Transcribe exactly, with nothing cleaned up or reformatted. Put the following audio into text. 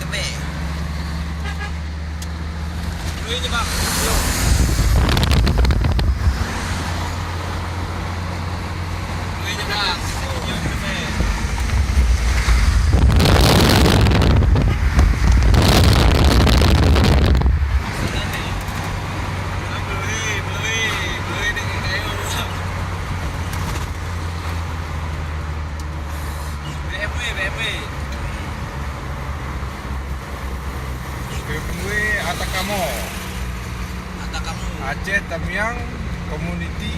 Tebée. Lui je, bang. Yuk. Lui je, bang. Yuk, tebée. Lui, lui, lui dengan kayu. B M W, B M W. B M W Atacamo. Atacamo. Aceh Tamiang Community